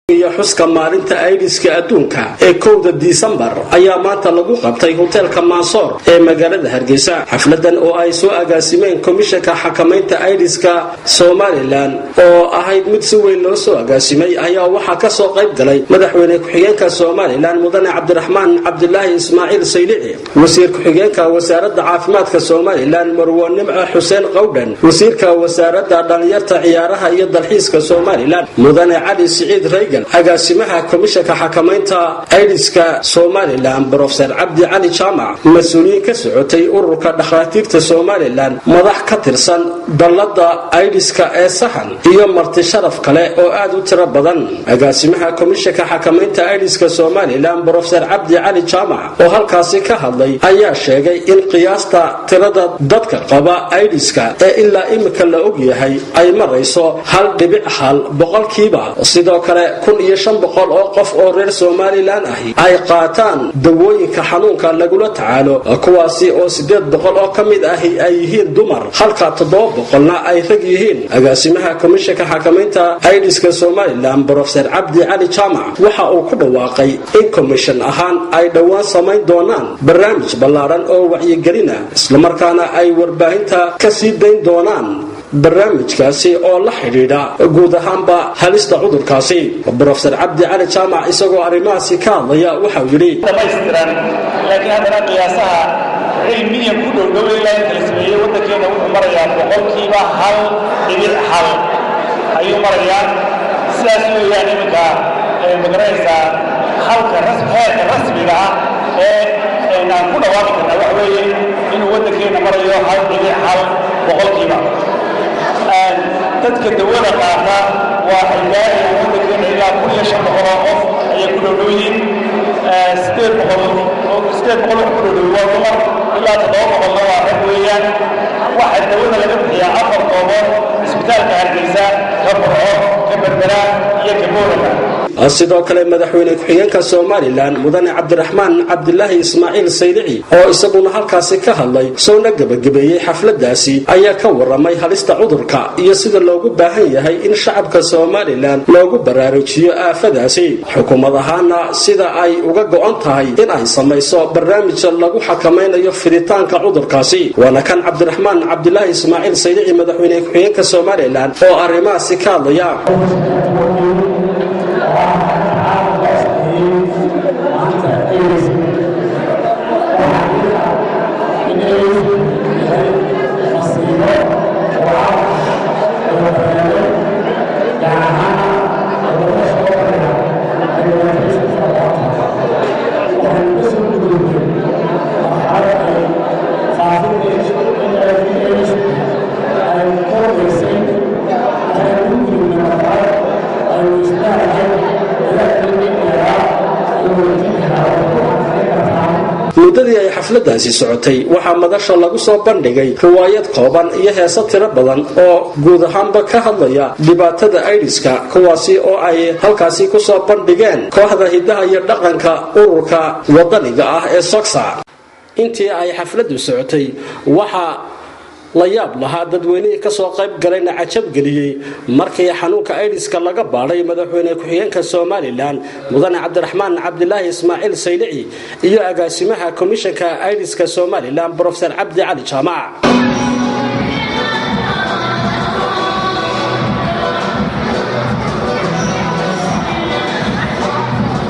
Iyo xuska maalinta Aydiska adduunka ee 1-da Disembar ayaa maanta lagu qabtay hoteelka Mansoor ee magaalada Hargeysa. Xafladan oo ay soo agaasimeen Komishanka Xakamaynta Aydiska Somaliland oo ahayd mid si weyn loo soo agaasimay ayaa waxaa kasoo qayb galay madaxweyne ku-xigeenka Somaliland, mudane Cabdiraxmaan Cabdilaahi Ismaaciil Saylici, wasiir ku-xigeenka Wasaaradda Caafimaadka Somaliland, marwo Nimco Xuseen Qowdhan, wasiirka Wasaaradda Dhalinyarta, Ciyaaraha iyo Dalxiiska Somaliland, mudane Cali Siciid Raygal, agaasimaha Komishanka Xakamaynta Aydiska Somaliland, Brofeser Cabdi Cali Jaamac, mas-uuliyiin ka socotay Ururka Dhakhaatiirta Somaliland, madax ka tirsan dallada Aydiska ee Sahan iyo marti sharaf kale oo aad u tiro badan. Agaasimaha Komishanka Xakamaynta Aydiska Somaliland, Brofeser Cabdi Cali Jaamac, oo halkaasi ka hadlay ayaa sheegay in qiyaasta tirada dadka qaba Aydiska ee ilaa imika la og yahay ay marayso 1.1%. Sidoo kale 1500 oo qof oo reer Somaliland ahi ay qaataan dawooyinka xanuunka lagula tacaalo, kuwaasi oo 800 oo ka mid ahi ay yihiin dumar, halka 700-na ay rag yihiin. Agaasimaha Komishanka Xakamaynta Aydiska Somaliland, Brofeser Cabdi Cali Jaamac, waxa uu ku dhawaaqay in komishan ahaan ay dhowaan samayn doonaan barnaamij ballaaran oo wacyigelina, islamarkaana ay warbaahinta ka sii dayn doonaan barnaamijkaasi oo la xidhiidha guud ahaanba halista cudurkaasi. Brofeser Cabdi Cali Jaamac isagoo arrimahaasi ka hadlaya waxau yidhi: Dhamaystiran, laakiin haddana qiyaasaha cilmiyan ku dhow dhow ilaa inta la sameeyey, waddankeena wuxuu marayaa 1.1% ayuu marayaa. Sidaas weeyaan iminka magaranaysaa halka heerka rasmiga ah ee aan ku dhawaaqi karnaa waxa weeye inuu waddankeena marayo 1.1%. Dadka dawada qaata waxay gaarayaan waddankeena ilaa 1500 oo qof ayay ku dhowdhow yihiin. 800, 800 wax ku dhowdhow waa dumar, ilaa 700-na waa rag weeyaan. Waxaa dawada laga bixiyaa afar goobood: cisbitaalka Hargeysa, ka Burco, ka Berbera iyo ka Boorama. Sidoo kale madaxweyne ku-xigeenka Somaliland, mudane Cabdiraxmaan Cabdilaahi Ismaaciil Saylici, oo isaguna halkaasi ka hadlay soona gebagabeeyey xafladaasi ayaa ka waramay halista cudurka iyo sida loogu baahan yahay in shacabka Somaliland loogu baraarujiyo aafadaasi, xukuumad ahaana sida ay uga go'an tahay in ay samayso barnaamij lagu xakamaynayo fiditaanka cudurkaasi. Waana kan Cabdiraxmaan Cabdilaahi Ismaaciil Saylici, madaxweyne ku-xigeenka Somaliland, oo arrimahaasi ka hadlaya. Muddadii ay xafladaasi socotay waxaa madasha lagu soo bandhigay riwaayad kooban iyo heeso tiro badan oo guud ahaanba ka hadlaya dhibaatada Aydiska, kuwaasi oo ay halkaasi kusoo bandhigeen kooxda hidaha iyo dhaqanka ururka wadaniga ah ee Sogsa. Intii ay xafladu socotay waxaa la yaab lahaa, dadweynihii kasoo qayb galayna cajabgeliyey, markii xanuunka Aydiska laga baadhay madaxweyne ku-xigeenka Somaliland, mudane Cabdiraxmaan Cabdilaahi Ismaaciil Saylici, iyo agaasimaha Komishanka Aydiska Somaliland, Brofeser Cabdi Cali Jaamac.